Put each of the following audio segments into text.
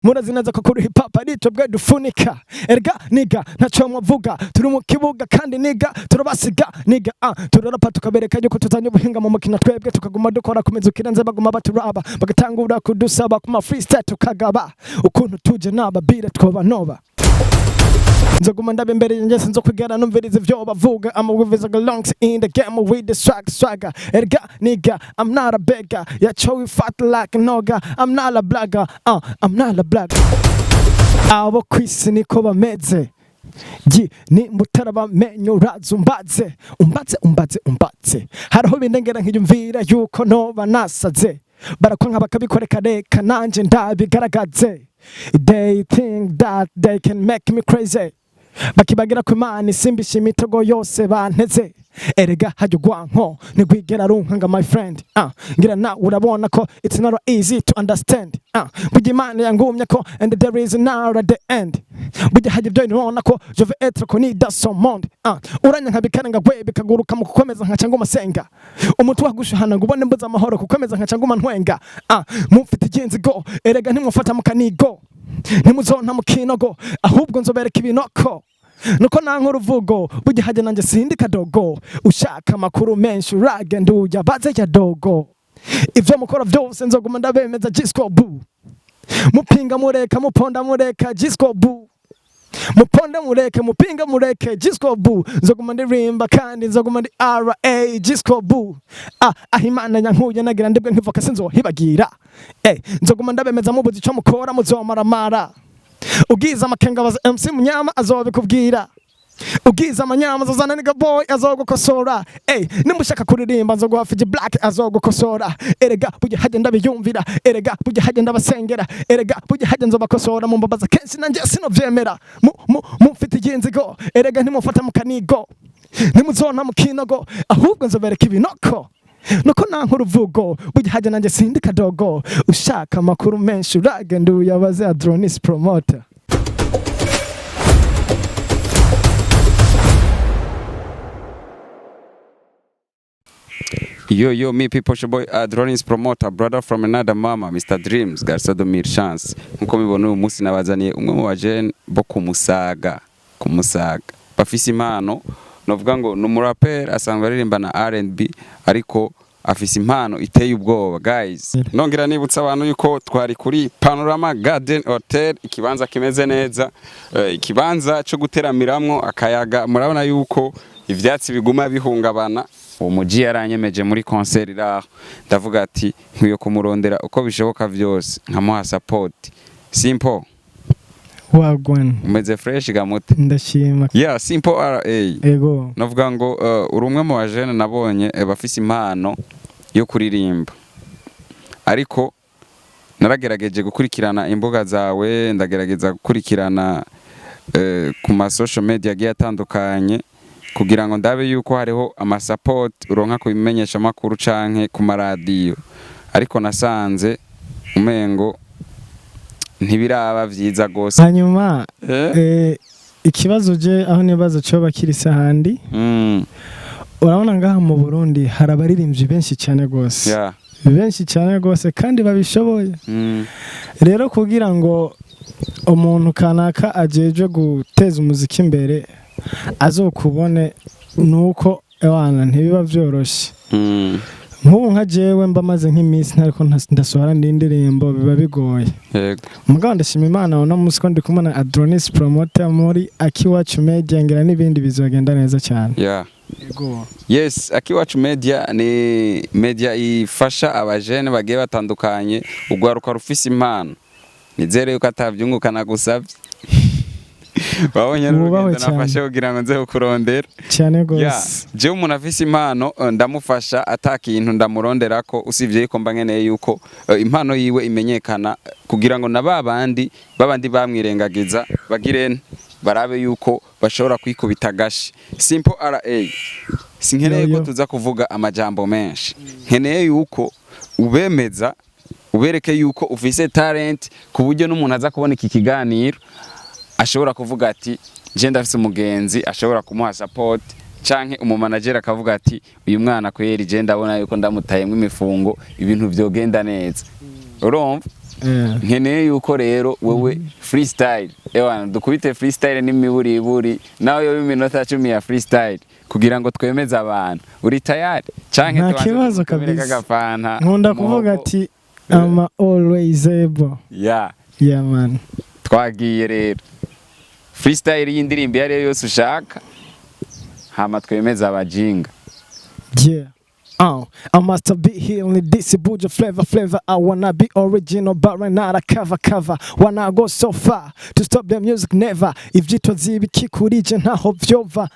Murazi neza ko kuri hip hop ari twebwe dufunika. Erega nigga, ntacyo mwavuga, turi mu kibuga kandi nigga turabasiga nigga. Turarapa tukabereka yuko tuzanye ubuhinga mu mukino, twebwe tukaguma dukora ku mizuka irenze, baguma baturaba bagatangura kudusaba ku ma freestyle, tukagaba ukuntu tuje nababira twoba noba. Nzoguma ndaba imbere yanjye, sinzokwigera numviriza ivyo bavuga. I'm with the lungs in the game with the swag swagger. Erega nigga, I'm not a beggar. Yeah, we fat like noga. I'm not a blagger, I'm not a blagger. Abo kwisi niko bameze. Gi nimba utarabamenya uraza umbaze, umbaze, umbaze, umbaze. Hariho bindengera nkiyumvira yuko noba nasaze, barakonka bakabikoreka, reka nanje ndabigaragaze. They think that they can make me crazy, bakibagira ko Imana isimbisha imitego yose banteze. Erega hajya ugwanko ntigwigera runkanga, my friend. Ngira nawe urabona ko it's not easy to understand. Burya Imana yangumye ko and there is not at the end. Burya hajya ibyo nibona ko je veux être connu dans son monde. Uranya nkabikarenga gwe bikaguruka mu kukomeza nkaca nguma senga, umutwe wagushuhana ngo ubone mbuze amahoro, kukomeza nkaca nguma ntwenga. Mufite igenzigo, erega ntimufata mu kanigo, ntimuzonta mu kinogo, ahubwo nzobereka ibinoko nuko nanka uruvugo. Burya hajya nanjye sindi kadogo, ushaka amakuru menshi uragenda uya baze ya dogo. Ivyo mukora vyose nzoguma ndabemeza jusqu'au bout. Mupinga mureka, muponda mureka, jusqu'au bout. Muponde mureke, mupinga mureke, jusqu'au bout. Nzoguma ndirimba kandi nzoguma ndi RA jusqu'au bout. Aho Imana yankuye nagira ndibwe nkivoka, sinzohibagira. Nzoguma ndabemeza, mubuze ico mukora muzomaramara. Ugize amakenga baza MC Munyama azobikubwira, ugize amanyama azozana nigga boy azogukosora. Nimba ushaka kuririmba nzoguha Fiji Black azogukosora. Erega burya hajya ndabiyumvira, erega burya hajya ndabasengera, erega burya hajya nzobakosora. Mumbabaza kenshi nanjye sinovyemera. Mufite iginzigo, erega ntimufata mu kanigo, ntimuzonta mu kinogo, ahubwo nzobereka ibinoko nuko nanka uruvugo. Burya hajya nanjye sindi kadogo, ushaka amakuru menshi uragenda uyabaze Adronis Promoter. Yo, yo, me people, your boy Adronis Promoter, brother from another mama, Mr. Dreams, Garcia Mir Chance. Nkuko mubibona, uyu munsi nabazaniye umwe mu bajene bo kumusaga, kumusaga. Bafise impano, novuga ngo ni umuraperi asanzwe aririmba na R&B, ariko afise impano iteye ubwoba, guys. Nongera nibutsa abantu yuko twari kuri Panorama Garden Hotel, ikibanza kimeze neza, ikibanza cyo guteramiramwo akayaga. Murabona yuko ivyatsi biguma bihungabana. Uwo muji yaranyemeje muri concert iraho, ndavuga ati nkwiye kumurondera uko bishoboka vyose nkamuha support. Simple. Wagwan. Umeze fresh gamute? Ndashima. Yeah, Simple RA. Ego. Navuga ngo uri umwe mu bajene nabonye bafise impano yo kuririmba, ariko naragerageje gukurikirana imbuga zawe, ndagerageza gukurikirana ku ma social media agiye atandukanye kugira ngo ndabe yuko hariho amasupport uronka ku bimenyesha makuru canke ku maradiyo, ariko nasanze umengo ntibiraba vyiza gose. Hanyuma ikibazo je aho nibaza coba kiri sahandi, urabona ngaha mu Burundi hari abaririmbyi benshi cyane gose, benshi cyane gose kandi babishoboye. Rero kugira ngo umuntu kanaka ajejwe guteza umuziki imbere azokubone, nuko ewana ntibiba vyoroshe. Nk'ubu nka jewe mba maze nk'iminsi ntariko ndasohora n'indirimbo, biba bigoye. Mugabo ndashima Imana uno munsi ko ndi kumwe na Adronis Promoter muri Akiwacu Media, ngira n'ibindi bizogenda neza cyane. Yego. Yes, Akiwacu Media ni media ifasha abajene bagiye batandukanye, urwaruka rufise impano. Nizere yuko atavyunguka nagusavye. Wabonye Wubahwe n'urugendo cyane. nafashe kugira ngo nze kukurondera. Cyane Yeah, gose. Jewe umuntu afise impano ndamufasha ata kintu ndamuronderako, usivye yuko mba nkeneye yuko impano yiwe imenyekana, kugira ngo na babandi babandi bamwirengagiza bagire barabe yuko bashobora kwikubita agashi. Simple RA, sinkeneye Yo, ko yo. tuza kuvuga amajambo menshi, nkeneye yuko ubemeza, ubereke yuko ufise talent ku buryo n'umuntu aza kubona iki kiganiro ashobora kuvuga ati je ndafise umugenzi ashobora kumuha support, canke umumanageri akavuga ati uyu mwana kweri je ndabona yuko ndamutayemwo imifungo ibintu vyogenda neza. Urumva? Nkeneye yuko rero wewe freestyle, ewana, dukubite freestyle n'imiburiburi nawe yo iminota 10 ya freestyle kugira ngo twemeze abantu. Uri tayari canke Nta tubanze kibazo tugutumire kabisa. kagafanta? Nkunda kuvuga Muhogo? ati I'm always able. Yeah man. Twagiye rero, freestyle y'indirimbo iyo ariyo yose ushaka, hama twemeze abajinga. Yeah. I must be healing this buja flavor flavor. I wanna be original, but right now I cover cover. Wanna go so far to stop the music never. Ivyitwa zibikikurije ntaho vyova.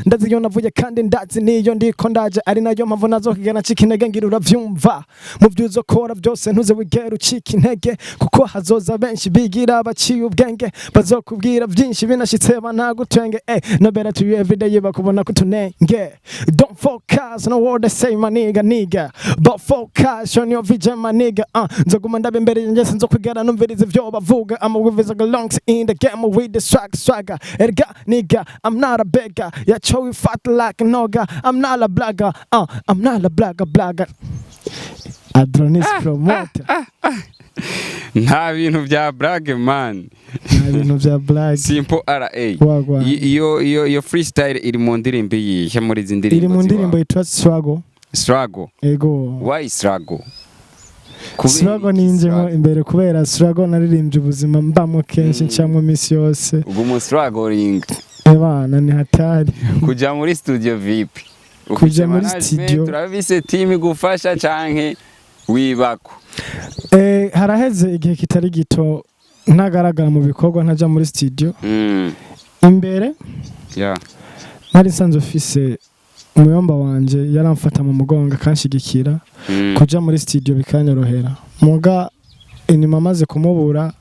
Ndazi iyo navuye kandi ndazi niyo ndiko ndaje, ari nayo mpamvu nazokigana ncika intege ngira uravyumva. Mu vyo uzokora byose ntuze wigere ucika intege, kuko hazoza benshi bigira baciye ubwenge, bazokubwira byinshi binashitse banagutwenge. No better to you every day bakubona kutunenge. Don't focus on what they say, my nigga nigga, but focus on your vision, my nigga. Nzoguma ndaba imbere yanjye, sinzokwigera numviriza ivyo bavuga. I'm a with the lungs in the game with the swag swagger. Erga nigga, I'm not a beggar. Yeah, chowi fat like noga. I'm not a blagger. I'm not a blagger blagger. Adronis Promoter. Nta bintu bya blague, man. Nta bintu vya blague. Simple RA. Wagwan. Iyo freestyle iri mu ndirimbo iyihe muri izi ndirimbo Iri mu ndirimbo ziwawe? yitwa Struggle. Struggle. Ego. Why struggle? Kubera Struggle iki ninjemo struggle? imbere kubera struggle naririmbye ubuzima mbamo kenshi, ncamwo iminsi yose. Ubwo umu struggling. Ebana, ni hatari. Kuja muri studio vipi? Kuja Ufise muri management, studio. Turabise team igufasha canke wibako? Haraheze igihe kitari gito ntagaragara mu bikorwa, ntaja muri studio. Imbere nari nsanzwe mfise umuyomba wanje yaramfata mu mugongo akanshigikira, kuja muri studio bikanyorohera. Muga inyuma amaze kumubura,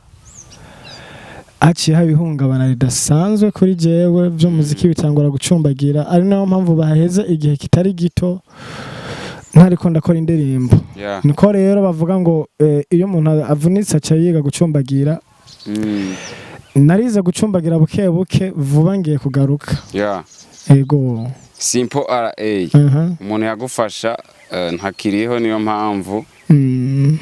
haciye haba ihungabana ridasanzwe kuri jewe, vy'umuziki bitangura gucumbagira, ari nayo mpamvu baheze igihe kitari gito ntariko ndakora indirimbo. Niko rero bavuga ngo iyo umuntu avunitse aca yiga gucumbagira. Narize gucumbagira buke buke, vuba ngiye kugaruka. Ego. Simple RA. Umuntu yagufasha ntakiriho, niyo mpamvu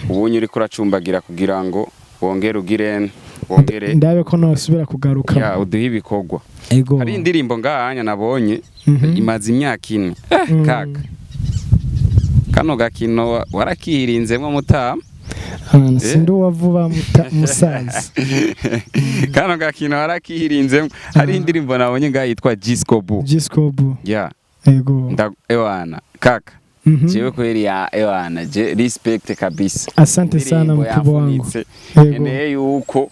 ubunye uriko uracumbagira kugira ngo wongere ugire wongere Ndabe ko nosubira kugaruka. Ya, uduhe ibikorwa. Ego. Hari indirimbo ngahanya nabonye imaze imyaka 4. Kaka, kano gakino warakirinzemwo mutama. Ah, sindi uwa vuba musaza. Kano gakino warakirinzemwo. Hari indirimbo nabonye ngaha yitwa Gisco Bu. Giscobu. Ego. Ewana kaka, jewe kweli ya ewana je respect kabisa. Asante sana, Indirimbo mkubwa wangu. yavunitse. Ego. Nkeneye yuko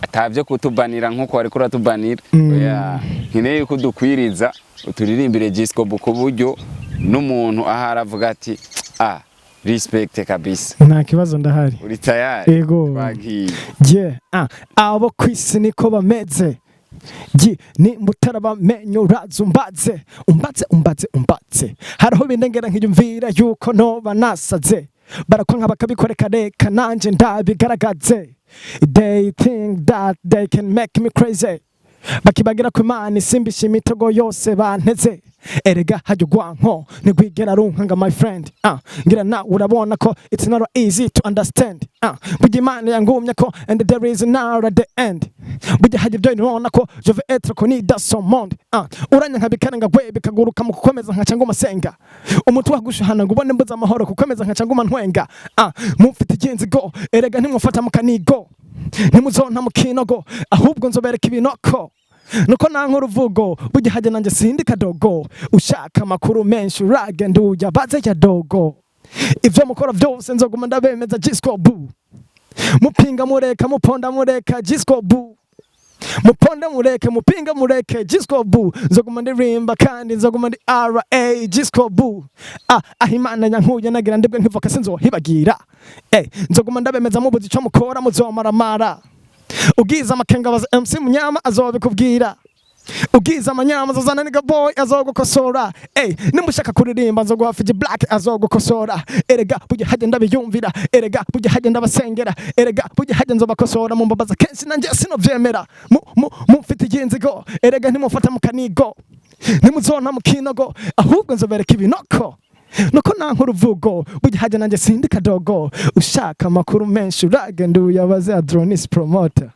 atavyo kutubanira nkuko wariko uratubanira. Oya, nkeneye yuko udukwiriza uturirimbire Gisco Bu ku buryo n'umuntu aho aravuga ati: "Ah, respect kabisa." Nta kibazo, ndahari. Uri tayari? Ego. Twagiye. Yeah. Abo kwisi niko bameze. Gi nimba utarabamenya uraza umbaze umbaze umbaze umbaze. Hariho bindengera nkiyumvira yuko noba nasaze, barakonka bakabikoreka, reka nanje ndabigaragaze. They think that they can make me crazy, bakibagira ko Imana isimbisha imitego yose banteze. Erega hajya ugwanko ntigwigera runkanga, my friend. Ngira nawe urabona ko it's not easy to understand. Burya Imana yangumye ko and there is not at the end. Burya hajya ibyo nibona ko je veux être connu dans son monde. Uranya nkabikarenga gwe bikaguruka mu kukomeza nkaca nguma senga umutwe wagushuhana ngo ubone mbuze amahoro, kukomeza nkaca nguma ntwenga. Mumfite igenzigo, erega ntimufata mu kanigo, ntimuzonta mu kinogo, ahubwo nzobereka ibinoko nuko nanka uruvugo. Burya hajya nanjye sindi kadogo, ushaka amakuru menshi uragenda uyabaze ya dogo. Ivyo mukora vyose nzoguma ndabemeza Gisco bu. Mupinga mureka, muponda mureka, Gisco bu. Muponde mureke, mupinga mureke, Gisco bu. Nzoguma ndirimba kandi nzoguma ndi RA Gisco bu. Aho Imana yankuye nagira ndibwe nkivoka sinzohibagira. Nzoguma ndabemeza, mubuze ico mukora muzomaramara. Ugize amakenga baza MC Munyama azobikubwira, ugize amanyama azozana niga boy azogukosora. Nimba ushaka kuririmba nzoguha Fiji Black azogukosora. Erega burya hajya ndabiyumvira, erega burya hajya ndabasengera, erega burya hajya nzobakosora. Mumbabaza kenshi nanjye sinovyemera. Mumfite iginzigo, erega ntimufata mu kanigo, ntimuzona mu kinogo, ahubwo nzobereka ibinoko. Nuko nanka uruvugo, burya hajya nanjye sindi kadogo. Ushaka amakuru menshi uragenda uyabaze Adronis Promoter.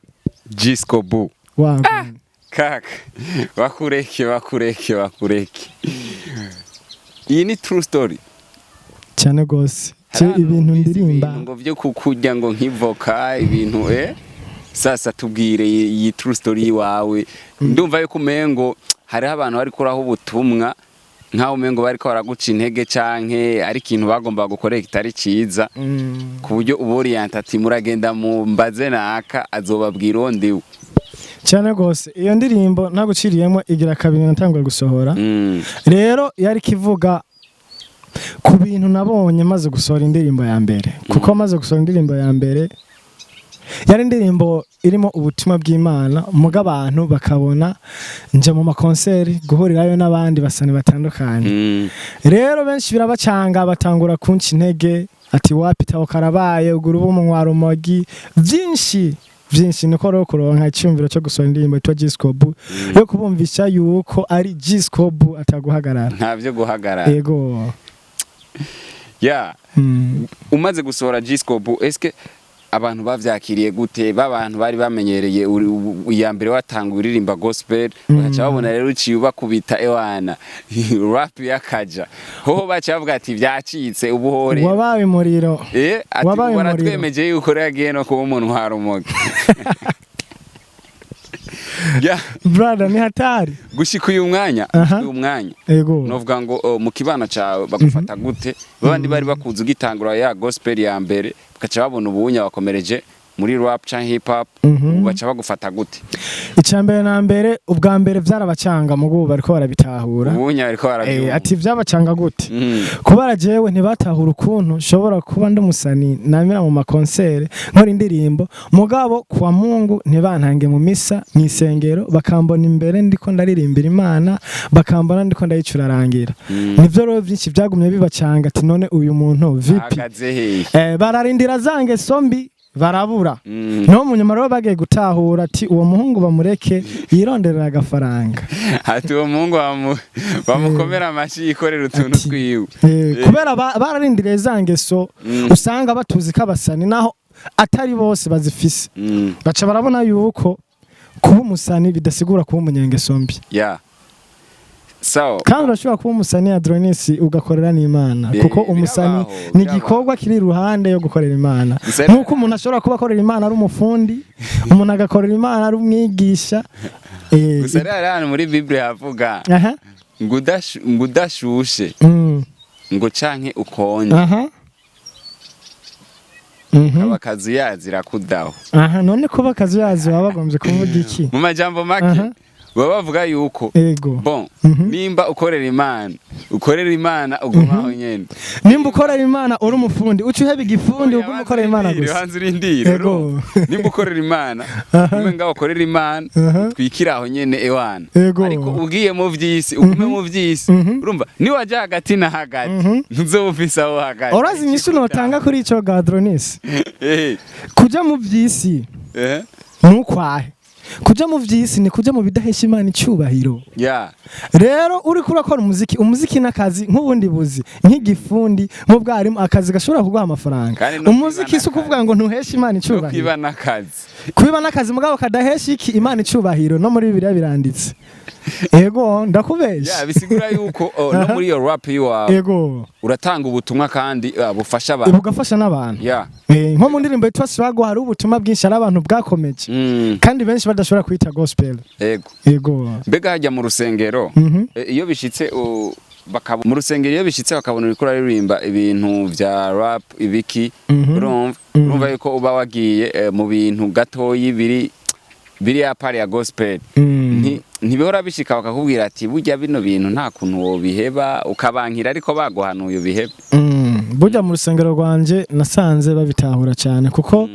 Gisco Bu. Wagwan. Kaka, bakureke, bakureke, bakureke, iyi ni true story. Cyane gose. Hari Ce ahantu ibintu numvise ndirimba. Ibintu ngo vyo kukurya ngo nk'ivoka, ibintu sasa tubwire iyi true story iwawe. Ndumva yuko umengo hariho abantu bari kuraho ubutumwa nkaho umengo bariko baraguca intege canke ari ikintu bagomba gukorera kitari ciza, ku buryo uboriyanta ati muragenda mumbaze naka, azobabwira uwo ndiwe. Cyane gose. Iyo ndirimbo ntaguciriyemo, igira kabiri natanguye gusohora. Rero yari kivuga ku bintu nabonye maze gusohora indirimbo ya mbere, kuko maze gusohora indirimbo ya mbere yari indirimbo irimo ubutumwa bw'Imana, muga abantu bakabona nje mu makonseri guhurirayo n'abandi basani batandukanye. Rero benshi birabacanga, batangura kunca intege ati wapi, tawo karabaye, ugura ubu umunywa rumogi, byinshi byinshi. Niko rero kuronka icyumviro cyo gusohora indirimbo yitwa Giscobu, yo kubumvisha yuko ari Giscobu ataguhagarara. Nta vyo guhagarara. Yego. Ya. Umaze gusohora Giscobu, eske abantu bavyakiriye gute? Babantu bari bamenyereye iya mbere watanga uririmba gospel, bagaca babona rero uciye ubakubita ewana rap y'akaja hoho, baca bavuga ati vyacitse ubuhore. Wabaye umuriro. Ati Wabaye ubu umuriro. Baratwemeje yuko rero yagiye no kuba umuntu harumogi ya. Brother, ni hatari. Gushika uyu mwanya, uyu mwanya, novuga ngo mu kibano cawe bagufata gute? Babandi bari bakuze ugitangura ya gospel ya mbere, bakaca babona ubunya bakomereje muri rap canke hip hop, ubu baca bagufata gute? Icya mbere na mbere, ubwa mbere vyarabacanga, mugu bariko barabitahura. Ubunya bariko baravyumva. Ati vyabacanga gute? Kubera jewe ntibatahura ukuntu nshobora kuba ndi umusani namira mu makonsere nkora indirimbo, mugabo kuwa Mungu ntibantange mu misa mw'isengero, bakambona imbere ndiko ndaririmbira Imana, bakambona ndiko ndayicurarangira. Nivyo rero vyinshi vyagumye bibacanga ati none uyu muntu vipi? Ahagaze hehe? Bararindira za ngeso mbi barabura. No mu nyuma rero bagiye gutahura ati uwo muhungu bamureke yironderera agafaranga. Ati uwo muhungu bamukomera amashyi, yikorera utuntu twiwe. Kubera bararindiriye za ngeso, usanga batuzi ko abasani naho atari bose bazifise, baca barabona yuko kuba umusani bidasigura kuba umunyengeso mbi. Ya, sawa. Kandi urashobora kuba umusani, Adronis, ugakorera n'Imana, kuko umusani Birabaho, ni birabaho. igikorwa kiri iruhande yo gukorera Imana, Gusa nk'uko umuntu ashobora kuba akorera Imana ari umufundi, umuntu agakorera Imana ari umwigisha. Gusa rero hari ahantu muri Bible havuga ngo udashushe ngo canke ukonje, abakazi yazira kudaho. Aha none kuba akazi yazi baba bagombye kuvuga iki? Mu majambo make, baba bavuga yuko bon, nimba ukorera Imana, ukorera Imana uguma aho nyene. Nimba ukorera Imana uri umufundi, uca uheba igifundi uguma ukorera Imana gusa. Hanze urindire. Ego. Nimba ukorera Imana, ume ngaho ukorera Imana, twikire aho nyene ewana. Ariko ugiye mu vy'isi, ugume mu vy'isi. Urumva niwaja hagati na hagati, ntuzoba ufise aho hagati. Urazi inyishu notanga kuri ico ga Adronis? Kuja mu vy'isi ntukwahe. Kuja mu vy'isi ni kuja mu bidahesha Imana icyubahiro. Rero uriko urakora umuziki, umuziki n'akazi nk'ubundi buzi, nk'igifundi, nk'ubwarimu, akazi gashobora kuguha amafaranga. Kandi no Umuziki kwiba si ukuvuga ngo ntuheshe Imana no icyubahiro. Kwiba n'akazi. Kwiba n'akazi mugabo kadahesha iki? Imana icyubahiro. No muri Bibiliya biranditse. Ego, ndakubesha. Ya, bisigura yuko no muri iyo rap yiwawe uratanga ubutumwa kandi bufasha abantu. Bugafasha n'abantu. Nko mu ndirimbo yitwa Swago hari ubutumwa bwinshi, hari abantu bwakomeje, kandi benshi badashobora kwita gospel. Ego. Mbega hajya mu rusengero, iyo bishitse mu rusengero, iyo bishitse bakabona uriko uraririmba ibintu vya rap ibiki, urumva yuko uba wagiye mu bintu gatoyi biri ya part ya gospel. Ntibihora bishika bakakubwira ati burya bino bintu nta kuntu wobiheba, ukabankira ariko baguhanuye ubihebe? Burya mu rusengero rwanje nasanze babitahura cyane, kuko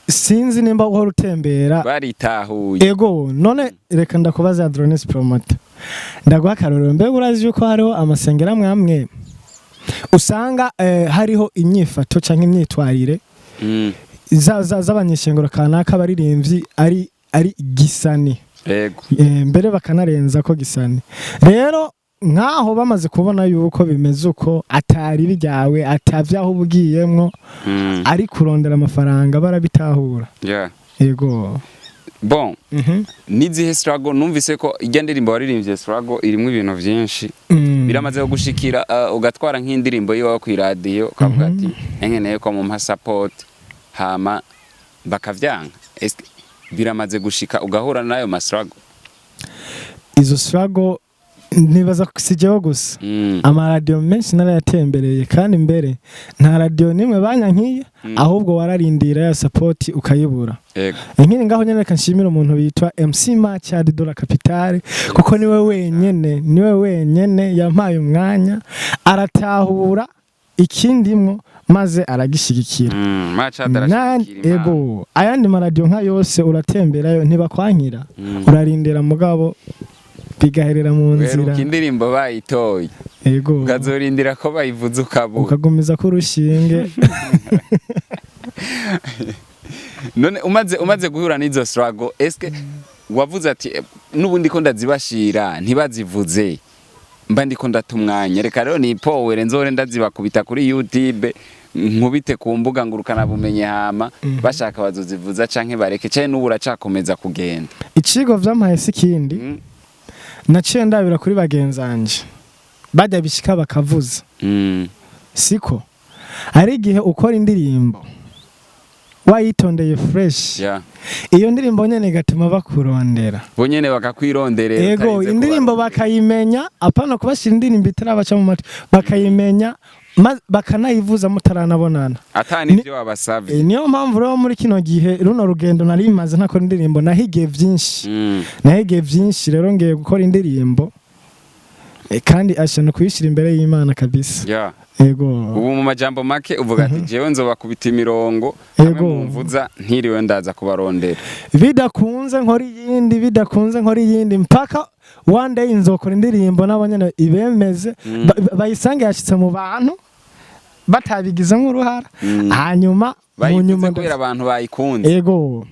sinzi nimba uhora utembera. Baritahuye. Ego. None reka ndakubaza, Adronis Promoter, ndaguha akarorero. Mbega urazi yuko hariho amasengero amwe amwe usanga hariho inyifato cyangwa imyitwarire z'abanyeshengero kanaka, abaririmbyi ari gisani, mbere bakanarenza ko gisani. Rero Nkaho bamaze kubona yuko bimeze uko, atari bijyawe, atavyaho ubugiyemwo, ari kurondera amafaranga, barabitahura. Yego. Bon, nizihe struggle? Numvise ko ijya ndirimbo waririmbye, struggle irimwo ibintu vyinshi. Biramaze kugushikira ugatwara nk'indirimbo yiwawe ku iradiyo, ukavuga ati: "Nkeneye ko mumpa support," hama bakavyanga? Eske biramaze gushika ugahura n'ayo ma struggle? Izo struggle nibaza si jewe gusa. Amaradiyo menshi narayatembereye, kandi mbere nta radiyo nimwe banyankiye, ahubwo wararindira ya support ukayibura. Nkiri ngaho nyene, reka nshimire umuntu bitwa MC Machad de la Capitale, kuko niwe wenyene yampaye umwanya, aratahura ikindimwo maze aragishigikira. Machad arashigikira impano. Ego, ayandi maradiyo nka yose uratemberayo ntibakwankira, urarindira mugabo bigaherera mu nzira. Weruka indirimbo bayitoye, ukazorindira ko bayivuza ukabura. Ukagumiza ko urushinge. None umaze guhura n'izo struggle, eske wavuze ati: "N'ubundi ko ndazibashira ntibazivuze, mba ndiko ndata umwanya, reka rero nipowere nzore ndazibakubita kuri YouTube, nkubite ku mbuga ngurukana bumenyi, hama bashaka bazozivuza canke bareke," canke n'ubu uracakomeza kugenda? Icigo vyampaye si ikindi. Naciye ndabira kuri bagenzanje bajya bishika bakavuza. Siko hari igihe ukora indirimbo wayitondeye fresh, iyo ndirimbo nyene igatuma bakurondera. Bo nyene bakakwironderera, Ego, utarinze indirimbo kubarondera. bakayimenya, apana kubashira indirimbo itarabaca mu matwi, bakayimenya bakanayivuza mutaranabonana. Ata n'ivyo wabasavye. Niyo mpamvu rero muri kino gihe, runo rugendo nari maze ntakora indirimbo, nahigiye vyinshi. Nahigiye vyinshi, rero ngiye gukora indirimbo, kandi asha no kuyishira imbere y'Imana kabisa. Ego. Ubu mu majambo make uvuga ati: "Jewe nzobakubita imirongo hamwe mumvuza, ntiriwe ndaza kubarondera." Bidakunze nkora iyindi, bidakunze nkora iyindi, mpaka one day nzokora indirimbo nabo nyene ibemeze, bayisange yashitse mu bantu batabigizemo uruhara. Hanyuma mu Bayivuze nyuma kubera abantu bayikunze. Ego.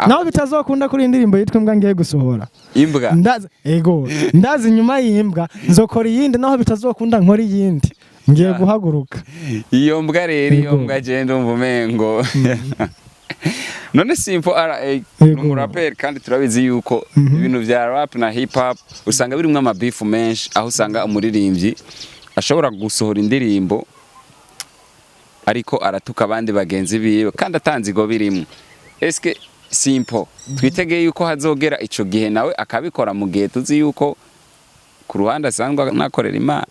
Naho bitazokunda kuri iyi ndirimbo yitwa Imbwa ngiye gusohora. Imbwa. Ndazi, ego, ndazi inyuma y'imbwa nzokora iyindi, naho bitazokunda nkora iyindi, ngiye guhaguruka. Iyo mbwa rero, iyo Ego. mbwa, je ndumva umengo none Simple RA ni umuraperi, kandi turabizi yuko ibintu vya rap na hip hop usanga birimwo amabifu menshi, aho usanga umuririmbyi ashobora gusohora indirimbo ariko aratuka abandi bagenzi biwe kandi atanze igo birimwo. Eske Simple twitegeye yuko hazogera ico gihe nawe akabikora, mu gihe tuzi yuko ku ruhande asanzwe anakorera Imana?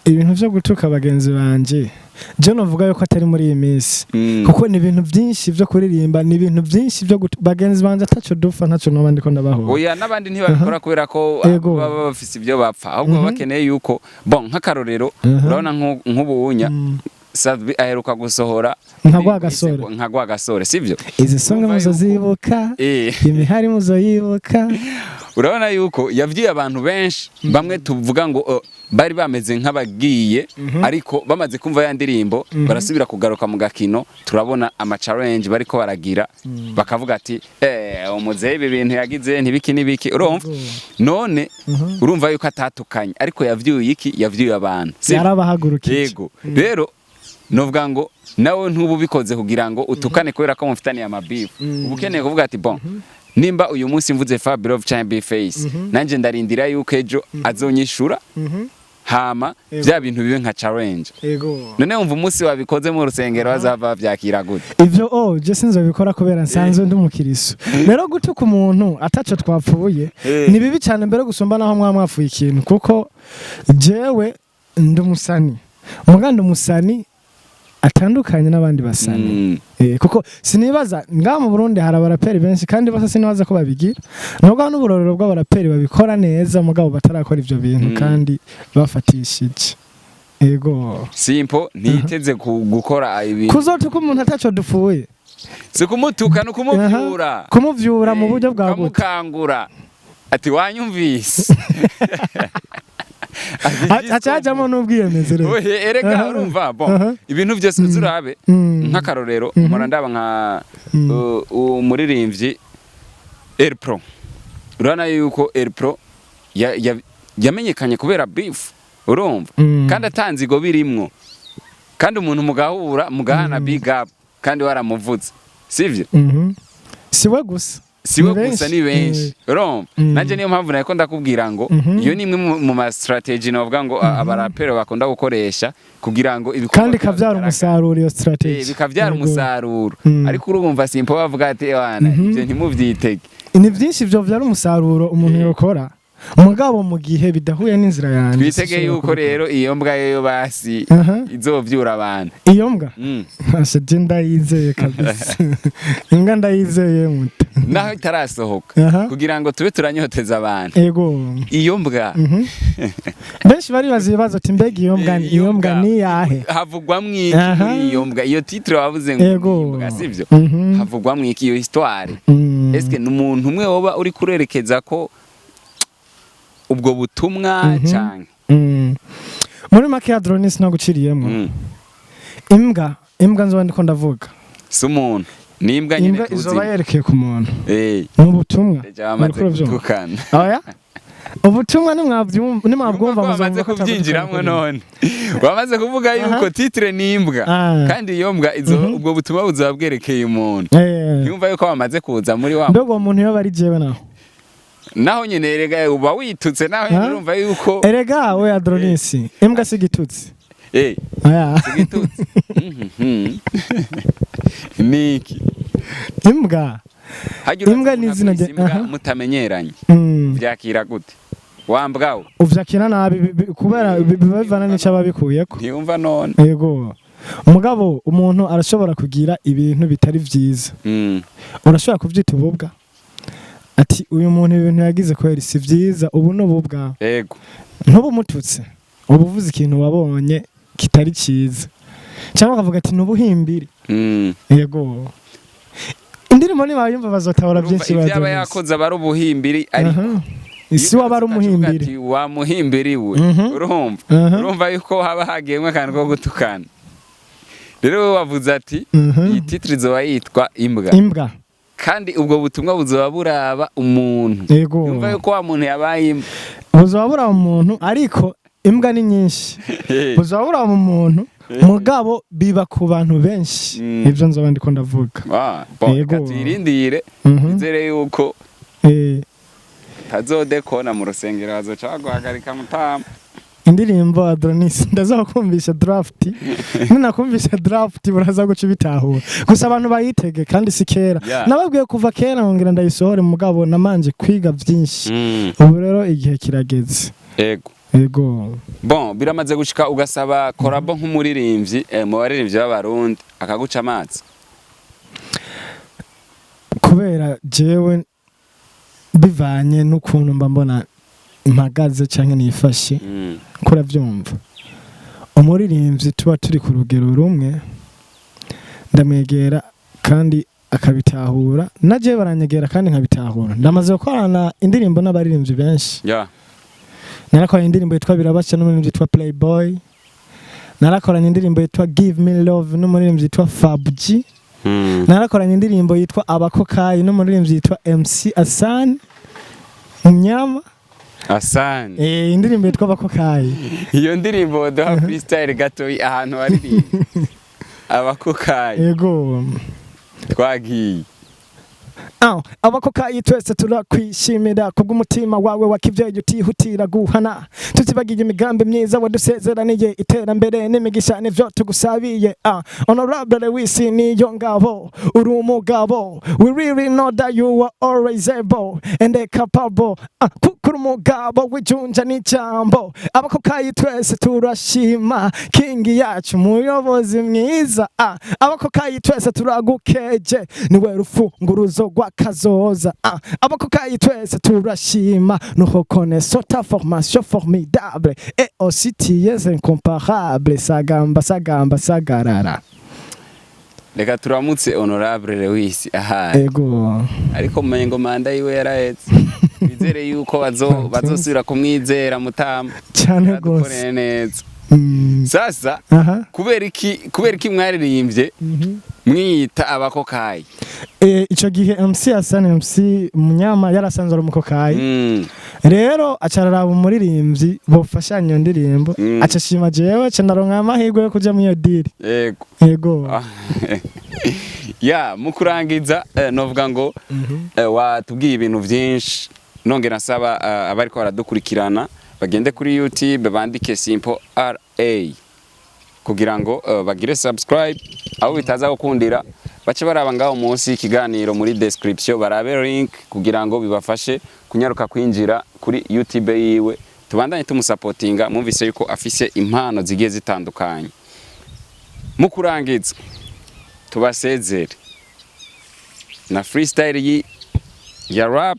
Ibintu vyo gutuka bagenzi banje, je novuga yuko atari muri iyi minsi, kuko ni ibintu byinshi vyo kuririmba, ni ibintu byinshi vyo bagenzi banje ataco dupfa, ntaco noba ndiko ndabahora. Oya, n'abandi ntibabikora kubera ko baba bafise ibyo bapfa, ahubwo baba bakeneye yuko, bon, nk'akarorero, urabona nk'ubunya Sadbi aheruka gusohora Nka Rwagasore. Nka Rwagasore, sivyo? Izi songa Urumva muzozibuka, imihari muzoyibuka. Urabona yuko yavyiye abantu benshi, bamwe tuvuga ngo bari bameze nk'abagiye, ariko bamaze kumva ya ndirimbo barasubira kugaruka mu gakino. Turabona ama challenge bariko baragira, bakavuga ati: "Eh, umuzehe ibi bintu yagize ntibiki nibiki." Urumva none, urumva yuko atatukanye, ariko yavyuye iki? Yavyuye abantu, sivyo? Yarabahagurukije. Yego. Rero novuga ngo nawe ntubu ubikoze kugira ngo utukane kubera ko mufitaniye amabifu. Uba ukeneye kuvuga ati: "Bon, nimba uyu munsi mvuze Fabelove canke Bface, nanje ndarindira yuko ejo azonyishura, hama bya bintu bibe nka challenge." None wumva umunsi wabikoze mu rusengero bazava bavyakira gute? Ivyo je sinzobikora kubera nsanzwe ndi umukiriso. Rero gutuka umuntu ataco twapfuye ni bibi cyane mbere gusumba naho mwaba mwapfuye ikintu, kuko jewe ndi umusani, muga ndi umusani atandukanye n'abandi basani. Kuko sinibaza, ngaha mu Burundi hari abaraperi benshi kandi bose sinibaza ko babigira, nubwo n'uburorero bw'abaraperi babikora neza mugabo batarakora ivyo bintu kandi bafatishije. Ego. Simple ntiyiteze gukora ibintu. Kuzotuka umuntu ataco dupfuye. Si kumutuka, no kumuvyura. Aha. Kumuvyura mu buryo bwa gute? Ukamukangura ati: "Wanyumvise?" Ati, Haca hajamo n'ubwiyemezi rero. Oye, erega urumva, bon, ibintu byose uzurabe, nk'akarorero mpora ndaba nka umuririmbyi Air Pro, urabona yuko Air Pro Yamenyekanye kubera beef, urumva? Kandi atanze igo birimwo, kandi umuntu mugahura mugahana big up kandi waramuvuze, sivyo? Mhm. Siwe gusa. Siwe Ni gusa, benshi. ni benshi, urumva? Nanje niyo mpamvu nariko ndakubwira ngo iyo ni imwe mu ma strategy novuga ngo abarapero bakunda gukoresha kugira ngo ibikorwa Kandi byabo ikavyara bigaragare. umusaruro iyo strategy. Bikavyara umusaruro. Ariko urumva simpo bavuga ati: "Wana, ivyo ntimuvyitege." Ni byinshi ivyo vyara umusaruro umuntu yokora, mugabo mu gihe bidahuye n'inzira yanjye, Twitege sinshobora yuko kubikora. rero iyo mbwa yo basi izovyura abantu. Iyo mbwa, asha, je ndayizeye kabisa, imbwa ndayizeye muta. Naho itarasohoka, kugira ngo tube turanyoteza abantu, iyo mbwa. Benshi baribaza ibibazo ati: "Mbega iyo mbwa, iyo mbwa ni yahe?" Havugwamwo iki muri iyo mbwa, iyo titre wavuze ngo ni imbwa, sivyo? Havugwamwo iki, iyo histoire? Eske ni umuntu umwe woba uri kurerekeza ko ubwo butumwa canke? Muri make ya drone sinaguciriyemo. Imbwa, imbwa nzoba ndiko ndavuga, Si umuntu, ni imbwa nyine. Imbwa Tuzi. izoba yerekeye ku muntu. Ni ubutumwa. Deja bamaze Muriko uravyumva? gutukana. Oya, ubutumwa nimwabyumva, nimwabwumva, Urumva ko bamaze muzumva ko kubyinjiramwo. atagutukana. None bamaze kuvuga yuko titre ni imbwa, kandi iyo mbwa ubwo butumwa buzoba bwerekeye umuntu. Yumva yuko bamaze kuza muri wa Mbega uwo muntu yoba ari jewe naho? Naho nyene erega uba witutse naho nyene. Urumva yuko Erega we Adronisi, imbwa si igitutsi. Oya. Igitutsi. Niki? Imbwa. Harya urazi Imbwa umuntu ni izina akwise rya- imbwa mutamenyeranye, vyakira gute wambwawe? Uvyakira nabi kubera biba bivana n'ico aba abikuyeko. Ntiyumva none. Yego, mugabo umuntu arashobora kugira ibintu bitari vyiza, urashobora kuvyita ububwa, ati: "Uyu muntu ibintu yagize kubera si vyiza, ubu ni ububwa." Ntubumututse, uba uvuze ikintu wabonye kitari cyiza, cyangwa ukavuga ati: "Nubuhimbiri." Yego, indirimbo nibayumva bazotabara Urumva byinshi. ivyo aba Badonis. yakoze aba ari ubuhimbiri, ariko Aha. Isi waba ari umuhimbiri. Ati: "Wa muhimbiri we." Urumva? Urumva yuko haba hagiyemwo akantu ko gutukana. Rero wowe wavuze ati iyi titre izoba yitwa imbwa, Imbwa. kandi ubwo butumwa buzoba buraba umuntu. Yumva yuko wa muntu yabaye imbwa. Buzaba buraba umuntu, ariko imbwa ni nyinshi. Buzaba buraba umuntu, mugabo biba ku bantu benshi. Ibyo nzoba ndiko ndavuga. Ah, bon, reka tuyirindire. Nizere yuko tazodekona mu rusengero, bazoca baguhagarika mutama. Indirimbo Adonis ndazakumvisha draft, ninakumvisha draft buraza guca ibitahura. Gusa abantu bayitege, kandi si kera. Nababwiye kuva kera nongera ndayisohore, mugabo namanje kwiga byinshi. Ubu rero igihe kirageze. Yego. Bon, biramaze gushika ugasaba collabo nk'umuririmbyi, mu baririmbyi b'Abarundi, akaguca amazi? Kubera jewe bivanye n'ukuntu mba mbona mpagaze canke nifashe, kuravyumva, umuririmbyi tuba turi ku rugero rumwe ndamwegera kandi akabitahura, na jewe baranyegera kandi nkabitahura. Ndamaze gukorana indirimbo n'abaririmbyi benshi. Narakoranye indirimbo yitwa Birabaca n'umuririmbyi yitwa Playboy, narakoranye indirimbo yitwa Give Me Love n'umuririmbyi yitwa Fab G, narakoranye indirimbo yitwa Abakokayi n'umuririmbyi yitwa MC Asan Mnyama. Asani. Indirimbo yitwa Abakokayi. Iyo ndirimbo duha freestyle gato ahantu waririmba Abakokayi. Yego. Twagiye. Ah, abakokayi twese turakwishimira kubw'umutima wawe wa kivyeyi utihutira guhana, tutibagiye imigambi myiza wadusezeraniye, iterambere n'imigisha nivyo tugusabiye. Ah, Honorable Lewis niyo ngabo, uri umugabo, we really know that you are always able and capable. Ah, kuko uri umugabo w'ijunja n'ijambo. Abakokayi twese turashima kingi yacu, umuyobozi mwiza. Ah, abakokayi twese turagukeje, niwe rufunguruzo rw'akazoza. Ah, abakokayi twese turashima, nous reconnaissons ta formation formidable et aussi tu es incomparable. Sagamba, sagamba, sagarara. Reka turamutse Honorable Lewis ahari. Ego. Ariko mumenye ngo manda yiwe yarahetse, bizere yuko bazosubira kumwizera mutama. Cyane rwose. Yadukoreye neza. Sasa kubera iki mwaririmbye mwiyita Abakokayi? Ico gihe MC Hassan, MC Munyama, yarasanzwe ari umukokayi. Rero acararaba umuririmbyi bofashanya iyo ndirimbo, aca ashima jewe, aca ndaronka amahirwe yo kuja muri iyo deal. Yego. Yego. Ah, ya mu kurangiza, novuga ngo watubwiye ibintu byinshi, nongera nsaba abariko baradukurikirana bagende kuri YouTube bandike Simple RA kugira ngo bagire subscribe. Aho bitaza gukundira, bace baraba ngaho munsi y'ikiganiro muri description, barabe link kugira ngo bibafashe kunyaruka kwinjira kuri YouTube yiwe. Tubandanye tumusapotinga. Mwumvise yuko afise impano zigiye zitandukanye. Mu kurangiza, tubasezere na freestyle ya rap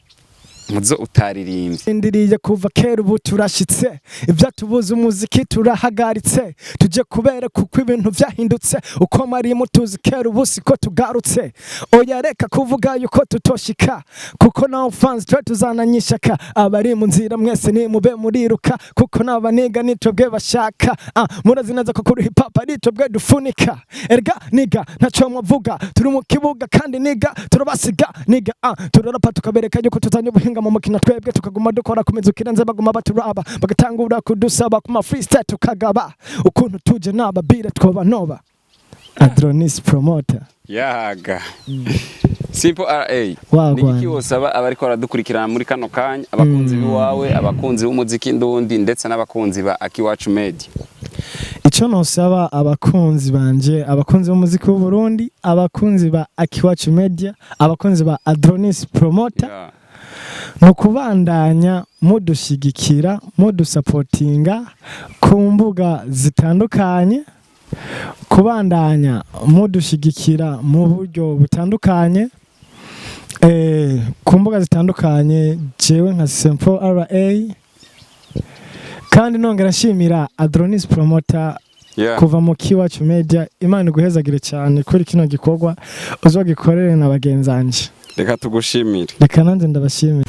muzo utaririmbye. Ndiriye kuva kera, ubu turashitse, ivyatubuza umuziki turahagaritse, tuje kubera kuko ibintu vyahindutse. Uko mwari mutuzi kera, ubu siko tugarutse. Oya, reka kuvuga yuko tutoshika, kuko naho fans twe tuzananyishaka. Abari mu nzira mwese nimube muriruka, kuko n'abaniga nitwebwe bashaka. Ah, murazi neza ko kuri hip hop ari twebwe dufunika. Erga niga, ntaco mwavuga, turi mu kibuga kandi niga turabasiga. Niga, ah, turarapa tukabereka yuko tuzanye ubuhinga mu mukino, twebwe tukaguma dukora ku mizuki irenze, baguma baturaba, bagatangura kudusaba ku ma freestyle, tukagaba ukuntu tuje n'ababire twoba noba. Adronis Promoter. Yaga Simple RA. Wagwan. Ni iki wosaba abariko baradukurikirana muri kano kanya, abakunzi biwawe, abakunzi b'umuziki ndundi, ndetse n'abakunzi ba Akiwacu Media? Icyo nosaba abakunzi banje, abakunzi b'umuziki w'u Burundi, abakunzi ba Akiwacu Media, abakunzi ba Adronis Promoter, ni ukubandanya mudushigikira, mudusapotinga ku mbuga zitandukanye, kubandanya mudushigikira mu buryo butandukanye, ku mbuga zitandukanye, jewe nka Simple RA. Kandi nongera nshimira Adronis Promoter kuva mu Kiwacu Media. Imana iguhezagire cyane kuri kino gikorwa, uzogikorere na bagenzi banje. Reka tugushimire. Reka nanjye ndabashimire.